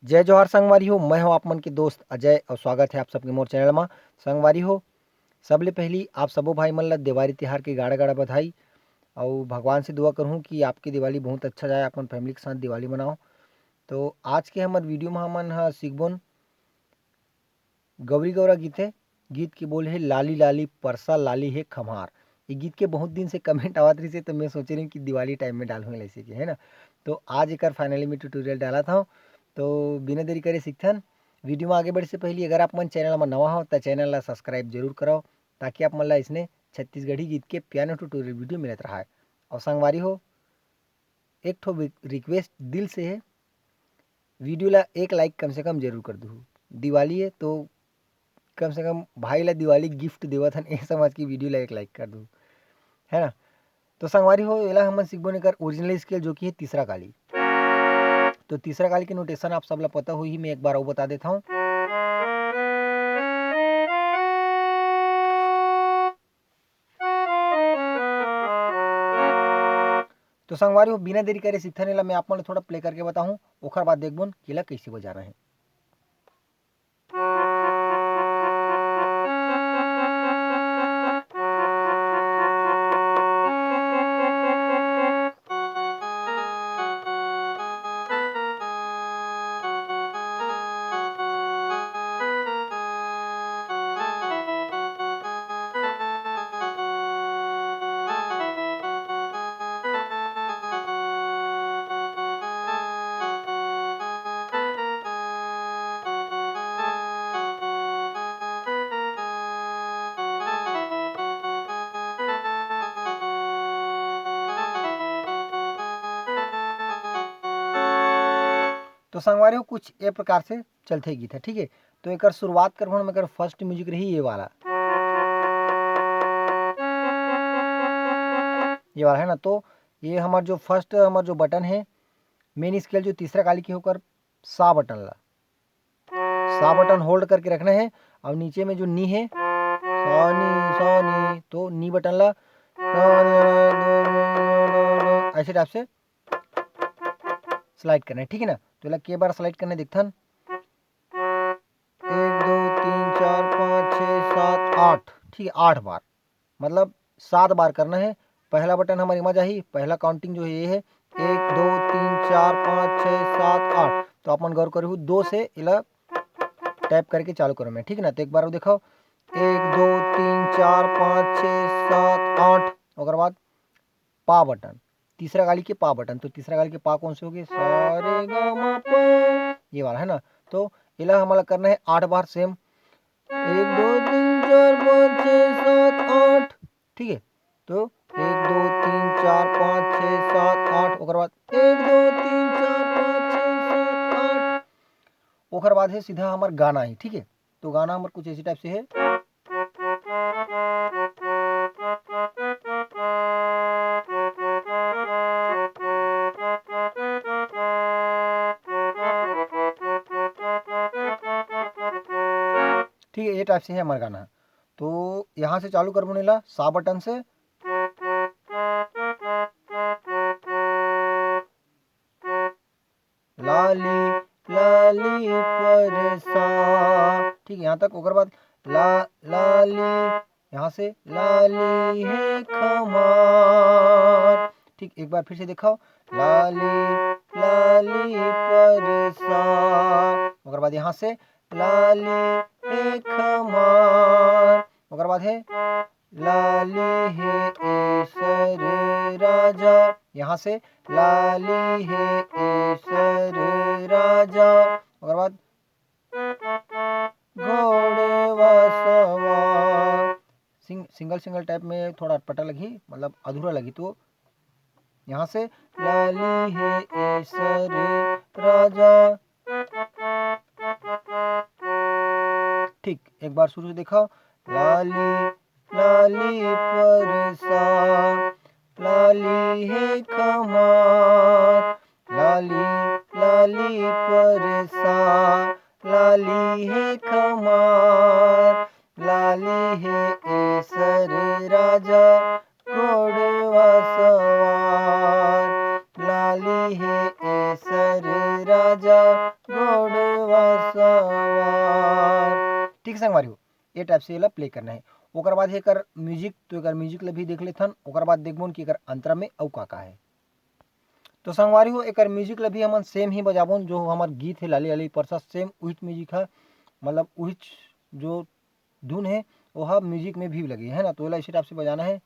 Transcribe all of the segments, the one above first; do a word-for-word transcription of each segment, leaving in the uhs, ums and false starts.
जय जोहार संगवारी हो, मैं हूं आप मन के दोस्त अजय और स्वागत है आप सबके मोर चैनल मा। संगवारी हो, सबले पहली आप सबो भाई मन ला देवारी तिहार के गाड़ा गाड़ा बधाई और भगवान से दुआ करहूं कि आपकी दिवाली बहुत अच्छा जाए, अपन फैमिली के साथ दिवाली मनाओ। तो आज के हमर वीडियो में हमन ह सीखबोन गौरी गौरा गीत है, गीत के बोल है लाली लाली परसा लाली है खम्हार। ये गीत के बहुत दिन से कमेंट आवत रहिसे, तो मैं सोचे रही कि दिवाली टाइम में डालूँ ऐसे के, है ना। तो आज एकर फाइनली मैं ट्यूटोरियल डालत हूँ। तो बिना देरी करे सीखथन। वीडियो में आगे बढ़े से पहले अगर आप मन चैनल में नवा हो तो चैनल ला सब्सक्राइब जरूर करो, ताकि आप मन ला इसने छत्तीसगढ़ी गीत के पियानो ट्यूटोरियल वीडियो मिलत रहा है। और संगवारी हो, एक ठो रिक्वेस्ट दिल से है, वीडियो ला एक लाइक कम से कम जरूर कर दू। दिवाली है तो कम से कम भाई ला दिवाली गिफ्ट देवत हन, ये समझ के वीडियो ला एक लाइक कर दू, है ना। तो संगवारी हो, एला हमन सीखबोन एकर ओरिजिनल स्केल जो कि है तीसरा काली। तो तीसरा काली के नोटेशन आप सब ला पता होही, मैं एक बार अउ बता देता हूँ। तो संगवारी हो, बिना देरी करे सीखथन एला मैं आप मन ला थोड़ा प्ले करके बताहूँ, ओखर बाद देखबोन कि एला कइसे बजाना है। तो संगवारी हो, कुछ ए प्रकार से चलथे गीत है, ठीक है। तो एकर शुरुआत करबो हम, एकर फर्स्ट म्यूजिक रही ये वाला, ये वाला है ना। तो ये हमर जो फर्स्ट, हमर जो बटन है मेन स्केल जो तीसरा काली के, ओकर सा बटन ला, सा बटन होल्ड करके रखना है। और नीचे में जो नी है, सा नी, सा नी, तो नी बटन ला ऐसे टाइप से स्लाइड करना है, ठीक है ना। तो एला के बार स्लाइड करना है, देखथन, एक, दो, तीन, चार, पाँच, छः, सात, आठ, ठीक है, आठ बार, मतलब सात बार करना है। पहला बटन हमर एमा जाही, पहला काउंटिंग जो है ये है, एक, दो, तीन, चार, पाँच, छः, सात, आठ। तो आप मन गौर करू, दो से एला टैप करके चालू करो मैं, ठीक है ना। तो एक बार और दिखाओ, एक, दो, तीन, चार, पाँच, छः, सात, आठ, ओकर बाद पा बटन, तीसरा काली के पा बटन। तो तीसरा काली के पा कौन से हो गए? सा रे गा मा पा, ये वाला है ना। तो एला हमला करना है आठ बार सेम, एक, दो, तीन, चार, पाँच, छः, सात, आठ, ठीक है। तो एक, दो, तीन, चार, पाँच, छः, सात, आठ, ओकर बाद एक, दो, तीन, चार, पाँच, छः, सात, आठ, ओकर बाद है सीधा हमर गाना ही, ठीक है। तो गाना हमर कुछ ऐसी टाइप से है। ठीक है, ये टाइप से है हमारा गाना। तो यहाँ से चालू करबो एला सा बटन से। लाली, लाली परसा, ठीक है, यहाँ तक। ओकर बाद ला, लाली, यहाँ से लाली है खमार, ठीक। एक बार फिर से दिखाओ, लाली, लाली परसा, ओकर बाद यहाँ से लाली है खमार, ओकर बाद है लाली है एसर राजा, यहाँ से लाली है एसर राजा, ओकर बाद घोड़वा सवार। सिंग-, सिंगल सिंगल टाइप में थोड़ा अटपटा लगही, मतलब अधूरा लगही। तो यहाँ से लाली है एसर राजा, ठीक, एक बार शुरू से दिखाओ। लाली, लाली परसा, लाली है खमार, लाली, लाली परसा, लाली है खमार, लाली है एसर राजा घोड़वा सवार, लाली है एसर राजा घोड़वा सवार। ठीक संगवारी हो, ये टाइप से एला प्ले करना है। ओकर बाद एकर म्यूजिक, तो एकर म्यूजिक ल भी देख लेथन, ओकर बाद देखबोन कि एकर अंतरा में अउ का का है। तो संगवारी हो, एकर म्यूजिक ल भी हमन सेम ही बजाबोन, जो हमर गीत है लाली लाली परसा, सेम उहिच म्यूजिक है, मतलब उहिच जो धुन है, वो ह म्यूजिक में भी लगे है ना। तो एला इसी टाइप से बजाना है।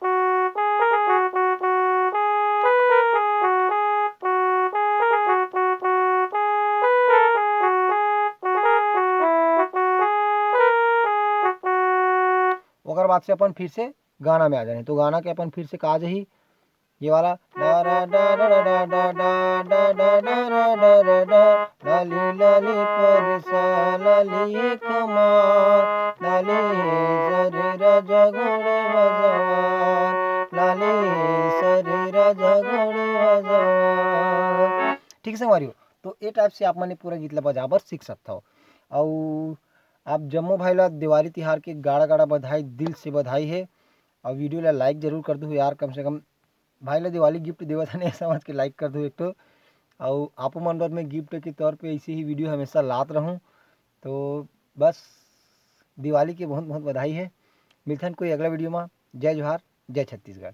ओकर बाद से अपन फिर से गाना में आ जाना है। तो गाना के अपन फिर से का जाही, ये वाला। डा डा डा डा डा डा डा डा डा डा डा डा डा डा, लाली लाली परसा लाली एक मार, लाली सरे राजा घोड़े बजवार, लाली सरे राजा घोड़े बजवार। ठीक संगवारी हो, तो ये टाइप से आप मन पूरा गीत ला बजा बर सीख सकत हो। अउ आप जम्मो भाई ला दिवाली तिहार के गाड़ा गाड़ा बधाई, दिल से बधाई है। अउ वीडियो ला लाइक जरूर कर दो यार, कम से कम भाई ला दिवाली गिफ्ट देवत हन, ये समझ के लाइक कर दो एक ठो। अउ आपो मन बर मैं गिफ्ट के तौर पे ऐसे ही वीडियो हमेशा लात रहूं। तो बस दिवाली के बहुत बहुत बधाई है। मिलथन कोई अगला वीडियो में। जय जोहार, जय छत्तीसगढ़।